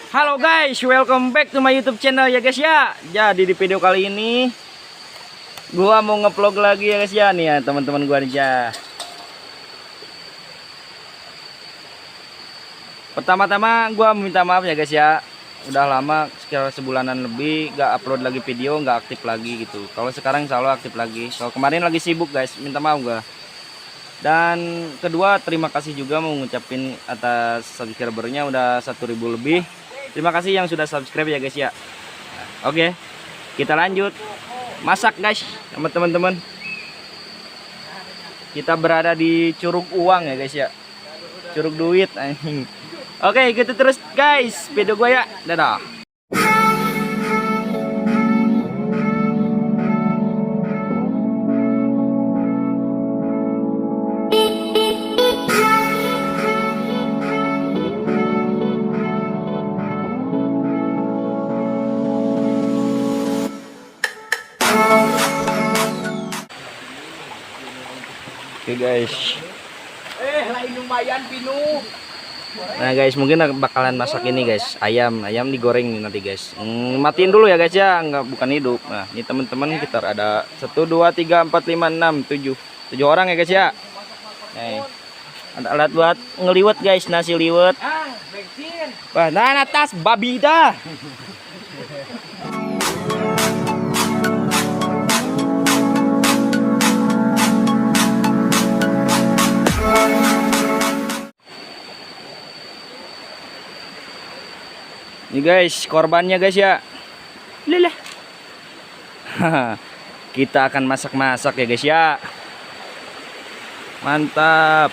Halo guys, welcome back to my YouTube channel ya guys ya. Jadi di video kali ini gua mau ngevlog lagi ya guys ya, nih ya teman-teman gua nih ya. Pertama-tama gua minta maaf ya guys ya. Udah lama sekitar sebulanan lebih gak upload lagi video, gak aktif lagi gitu. Kalau sekarang selalu aktif lagi. Kalau kemarin lagi sibuk guys, minta maaf gua. Dan kedua, terima kasih juga mau ngucapin atas subscribernya udah 1000 lebih. Terima kasih yang sudah subscribe ya guys ya. Oke, kita lanjut masak guys sama teman-teman. Kita berada di Curug Uang ya guys ya. Curug duit anjing. Oke, gitu terus guys video gue ya. Dadah. Oke guys. Eh, lain lumayan pinuh. Nah guys, mungkin bakalan masak ini guys, ayam, ayam digoreng nih nanti guys. Matiin dulu ya guys ya, nggak bukan hidup. Nah, ini teman-teman kita ada 1 2 3 4 5 6 7. 7 orang ya guys ya. Nih. Ada alat buat ngeliwet guys, nasi liwet. Ah, bensin. Wah, nah atas babi dah. Ini guys, korbannya guys ya. Leleh. Kita akan masak-masak ya guys ya. Mantap.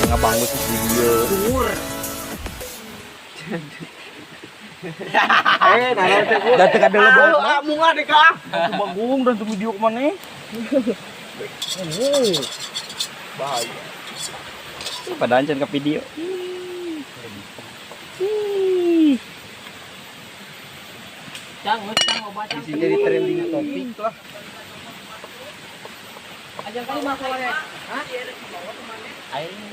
Nggak bangun sih video. Eh, nah teh gua. Dan tekan dulu banget. Ah, munga deh kah. Bagung dan tuh video kemana? Bahaya. Pada ancan ke video. Cang, cang, obat cang. Bisa jadi trending topik lah. Aja kali mah kowe. Hah?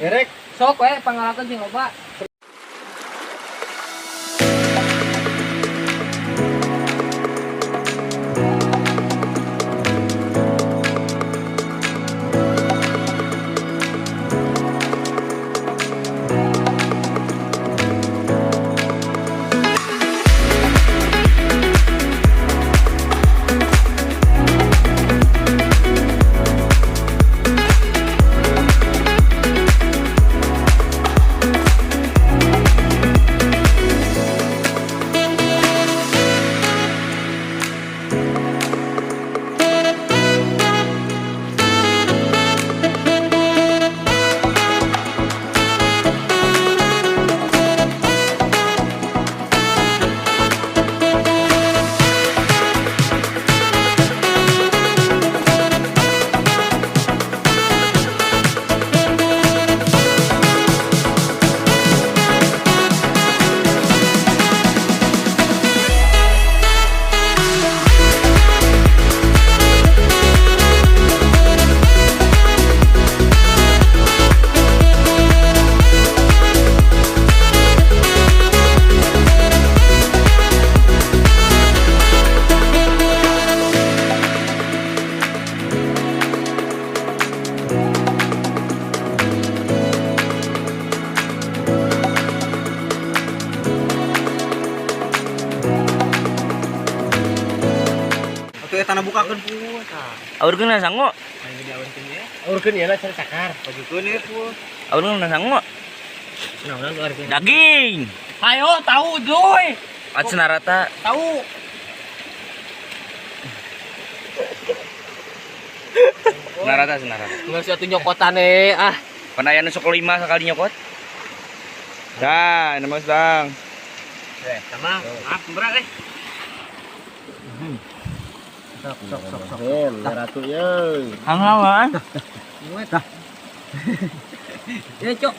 Erek, Sok we pangalakeun sing loba. Eta na bukakeun pul. Tah. Aurkeun na sangu. Urkeun ieu lah cari cakar. Pajukeun ieu pul. Aurkeun na sangu. Naon urkeun. Daging. Ayo tahu joy. Atsna rata. Tahu. Narata senarata. Enggak sih atuh nyokotane ah. Pan aya nu sok lima sekali nyokot. Dah, nama sedang. Eh, sama. Maaf, berat eh. Sok sok sok sok. Ratu ye. Hanghawan. Ya, Cok.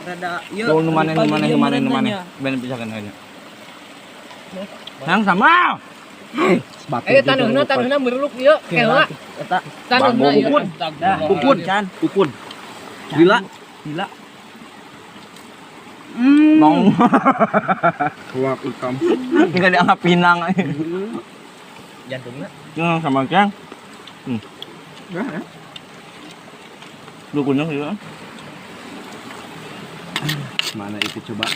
Rada ieu. Tuh nu maneh nu maneh nu maneh nu maneh. Ben pisakeun aja. Hang sama. Eh, taneuhna taneuhna meruluk ieu. Kela. Eta Taneuhna ieu. Pupun. Pupun. Pupun. Gila. Gila. Nong. Kuak ikam. Tinggal dianggap pinang. Jantungna. Sama kang. Ya. Lu kunyah juga. Mana itu coba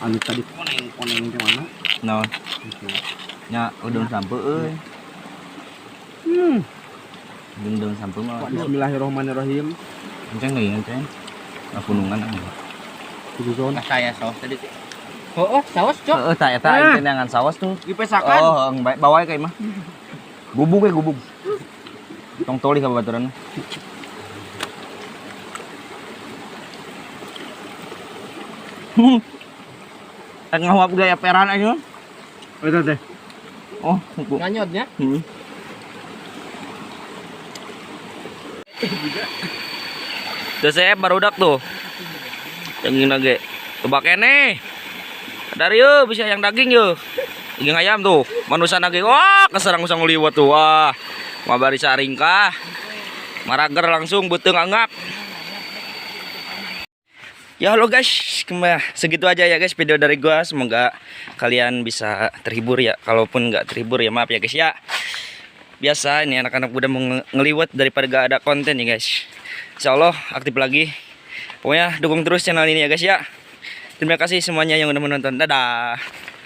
anu tadi koneng-koneng ke mana? Naon? Nya daun sampe euy. Jeung daun sampe mah. Bismillahirrahmanirrahim. Enceng deui enceng. Ah punungan ah. Kudu Saya saus tadi. Oh, saus, Cok. Heeh, tah eta aing teh neangan saus tuh. Dipesakan. Oh, bae bawa ka imah. Gubug we gubug. Tong toli ka babaturan. Rek ngahuap gaya peran aja. Eta teh. Oh, hukum. Nganyotnya. Tuh saya barudak tuh. Daging nage. Tebak kene. Dari yeuh bisa yang daging yeuh. Daging ayam tuh. Manusia nage. Wah, keserang usang liwat tuh. Wah. Mabari saring kah. Marager langsung beuteung anggap. Ya halo guys, segitu aja ya guys video dari gua. Semoga kalian bisa terhibur ya. Kalaupun nggak terhibur ya maaf ya guys ya. Biasa ini anak-anak muda mau ngeliwat daripada gak ada konten ya guys. Insya Allah aktif lagi. Pokoknya dukung terus channel ini ya guys ya. Terima kasih semuanya yang udah menonton. Dadah.